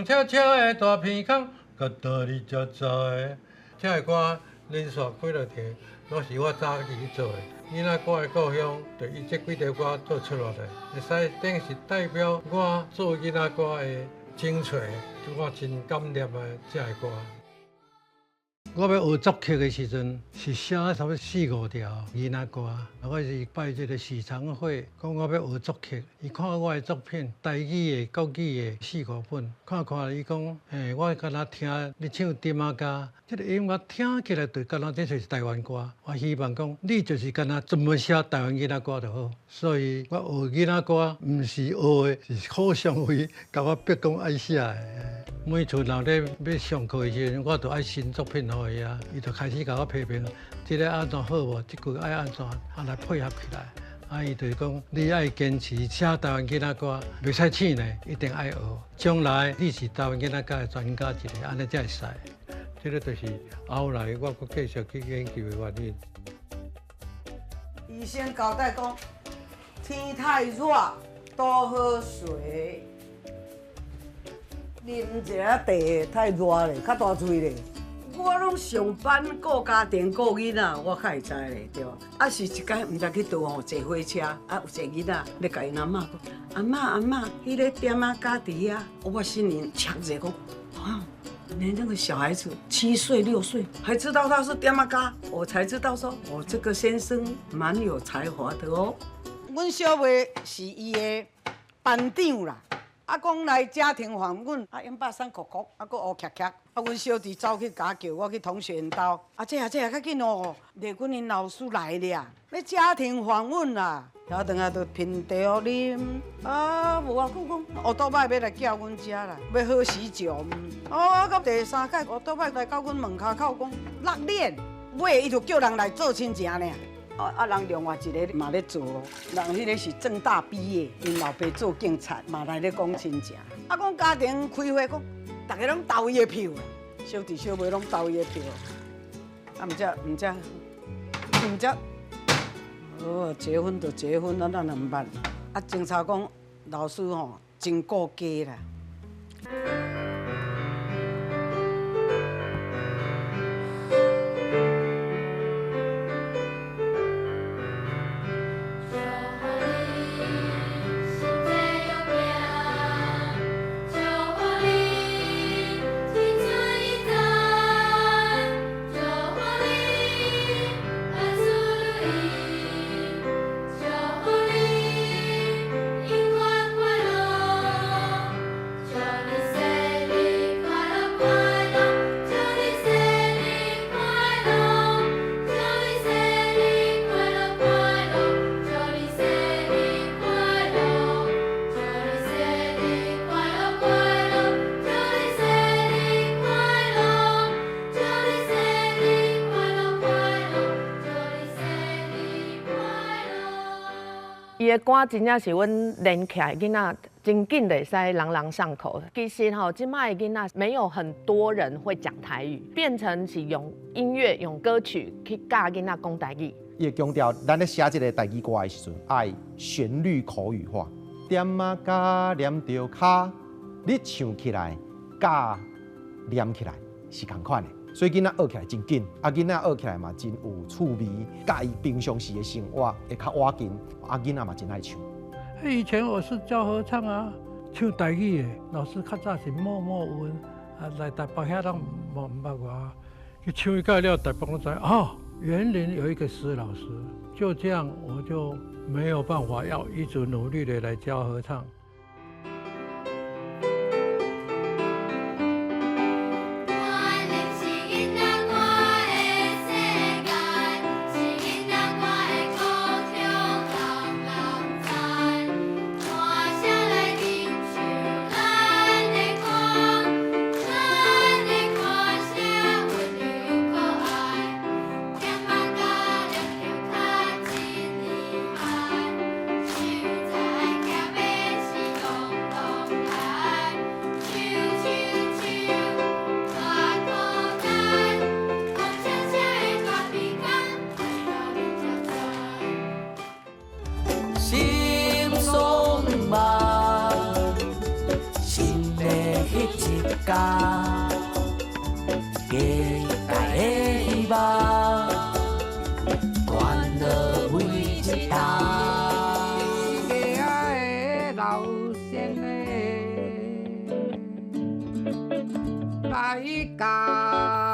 車車的大鼻孔，佮倒你才知。這个歌連續幾落條，攏是我早起去做的。囡仔歌的故鄉，就以這幾條歌做出來的，會使等於是代表我做囡仔歌的精髓，我真感念的這个歌。我欲學作曲的時陣，是寫差不多四五條囡仔歌。我是拜這個許常惠，講我欲學作曲，伊看我的作品，台語的、國語的四五本，看看伊講，欸，我敢若聽你唱點仔歌，這個音樂聽起來就敢若這就是台灣歌。我希望講，你就是敢若專門寫台灣囡仔歌就好。所以我學囡仔歌，毋是學的，是許常惠共我逼講愛寫的。每次若咧欲上課的時陣，我就愛新作品予伊啊，伊就開始共我批評，這个按怎好無？這句愛按怎啊來配合起來。啊，伊就是講，你愛堅持寫台灣囡仔歌，袂使試呢，一定愛學。將來你是台灣囡仔歌的專家一个，按呢才會使。這个就是後來我閣繼續去研究的原因。醫生交代講，天太熱，多喝水。啉一下茶太熱咧，較大喙咧。我攏上班顧家庭顧囡仔，我較會知咧，對無？啊是一工毋知去佗吼坐火車，啊有一個囡仔咧共𪜶阿嬤講，阿嬤阿嬤，彼个點仔甲佇遐，我心裡搶者講，啊，連那個小孩子7歲6歲還知道他是點仔甲，我才知道說，我這個先生蠻有才華的哦。阮小妹是伊的班長啦。啊，講來家庭訪問，啊，用肉鬆酷酷，啊，閣烏劇劇，啊，阮小弟走去共叫，我去同學𪜶兜，啊，這啊這啊，較緊哦，麗君𪜶老師來了，欲家庭訪問啦，然後轉來就品茶予啉，啊，無偌久講，烏托邦欲來叫阮遮啦，欲喝喜酒，哦，到第三擺烏托邦來到阮門跤口講，六點，尾伊就叫人來做親情爾。啊啊！人另外一个嘛咧做，人彼个是政大畢業，𪜶老爸做警察，嘛來咧講親情。啊，講家庭開會，講逐家攏投伊的票，小弟小妹攏投伊的票。啊，毋才毋才毋才，哦，結婚就結婚，咱咱也毋捌。啊，警察講老師吼真顧家啦。伊的歌真正是阮連起來囡仔真緊會使朗朗上口。其實吼，這擺的囡仔沒有很多人會講台語，變成是用音樂、用歌曲去教囡仔講台語。伊會強調，咱咧寫這个台語歌的時陣，愛旋律口語化，點仔甲念著跤，你唱起來、佮念起來是仝款的。所以囡仔學起來真緊，啊囡仔學起來嘛真有趣味，佮伊平常時的生活會較倚近，啊囡仔嘛真愛唱。以前我是教合唱啊，唱台語的，老師較早是默默無聞，啊來台北遐攏無毋捌我，去唱一蓋了，台北攏知哦，員林有一個施老師，就這樣我就沒有辦法要一直努力的來教合唱。家，期待的希望，欢樂每一冬。家的老先的來甲。